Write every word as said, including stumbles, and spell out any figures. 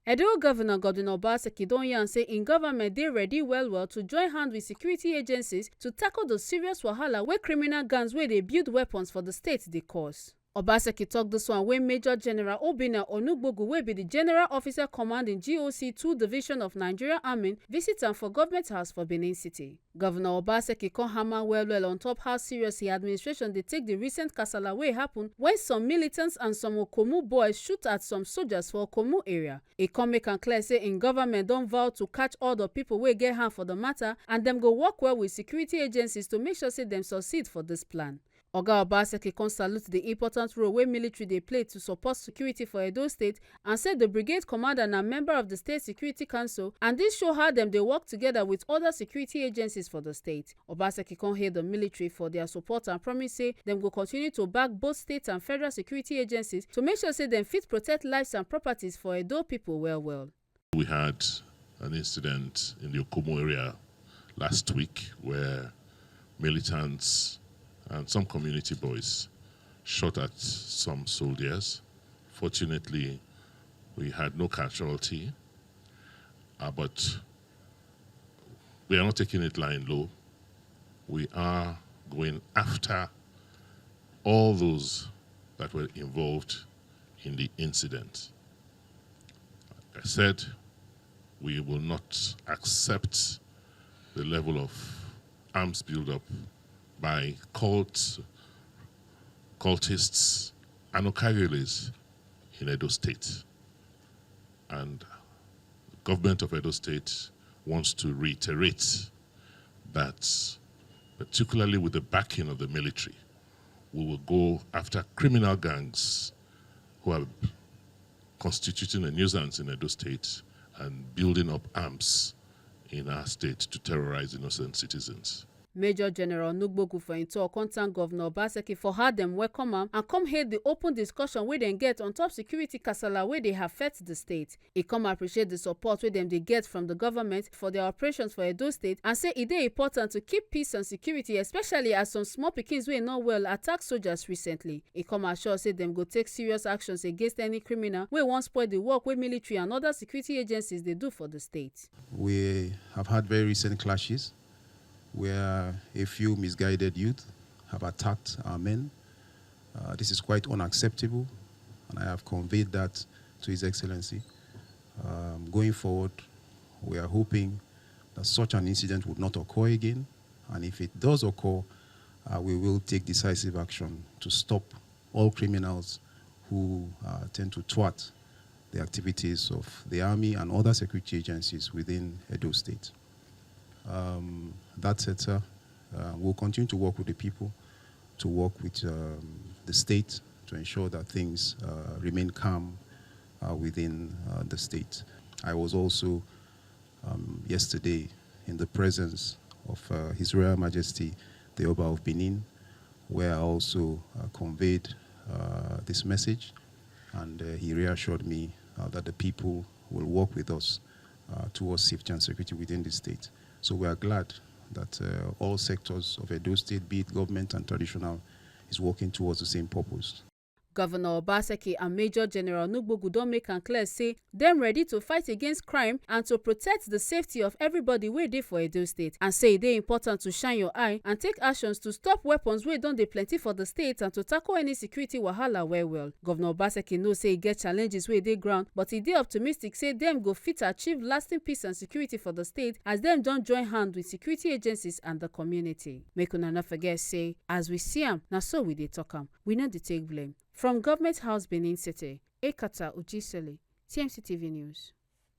Edo Governor Godwin Obaseki don yarn say im government dey ready well well to join hand with security agencies to tackle the serious wahala wey criminal gangs wey dey build weapons for the state dey cause. Obaseki talk this one when Major General Obinna Onugbogu, wey be the General Officer commanding G O C two Division of Nigeria Army, visit am for Government House for Benin City. Governor Obaseki come hammer well well on top how serious his administration dey take the recent kasala wey happen when some militants and some Okomu boys shoot at some soldiers for Okomu area. E come make am clear say im government don vow to catch all the people wey get hand for the matter, and dem go work well with security agencies to make sure say dem succeed for this plan. Oga Obaseki come salute the important role wey military dey play to support security for Edo State and say the brigade commander na member of the State Security Council, and this show how dem dey work together with other security agencies for the state. Obaseki come hail the military for their support and promise say dem go continue to back both state and federal security agencies to make sure say dem fit protect lives and properties for Edo people well well. We had an incident in the Okomu area last week where militants and some community boys shot at some soldiers. Fortunately, we had no casualty, uh, but we are not taking it lying low. We are going after all those that were involved in the incident. Like I said, we will not accept the level of arms buildup by cult, cultists and Okariles in Edo State. And the government of Edo State wants to reiterate that, particularly with the backing of the military, we will go after criminal gangs who are constituting a nuisance in Edo State and building up arms in our state to terrorize innocent citizens. Major General Onugbogu for im talk come thank Governor Obaseki for how dem welcome am and come hail the open discussion wey dem get on top security kasala wey dey affect the state. E come appreciate the support wey dem dey get from the government for their operations for Edo State and say e dey important to keep peace and security, especially as some small pikins wey no well attack soldiers recently. E come assure say dem go take serious actions against any criminal wey wan spoil the work wey military and other security agencies dey do for the state. We have had very recent clashes where a few misguided youth have attacked our men. Uh, this is quite unacceptable, and I have conveyed that to His Excellency. Um, going forward, we are hoping that such an incident would not occur again, and if it does occur, uh, we will take decisive action to stop all criminals who, uh, tend to thwart the activities of the army and other security agencies within Edo State. Um, that said, sir, uh, we'll continue to work with the people, to work with, um, the state to ensure that things, uh, remain calm, uh, within, uh, the state. I was also, um, yesterday in the presence of, uh, His Royal Majesty the Oba of Benin, where I also, uh, conveyed, uh, this message, and, uh, he reassured me, uh, that the people will work with us, uh, towards safety and security within the state. So we are glad that, uh, all sectors of Edo State, be it government and traditional, is working towards the same purpose. Governor Obaseki and Major General Onugbogu don make am clear say dem ready to fight against crime and to protect the safety of everybody wey dey for Edo State, and say e dey important to shine your eye and take actions to stop weapons wey don dey plenty for the state and to tackle any security wahala well well. Governor Obaseki know say e get challenges wey dey ground, but e dey optimistic say dem go fit achieve lasting peace and security for the state as dem don join hand with security agencies and the community. Make una no forget say, as we see am, na so we dey talk am. We no dey take blame. From Government House, Benin City, Ekata Ujisele, T M C T V News.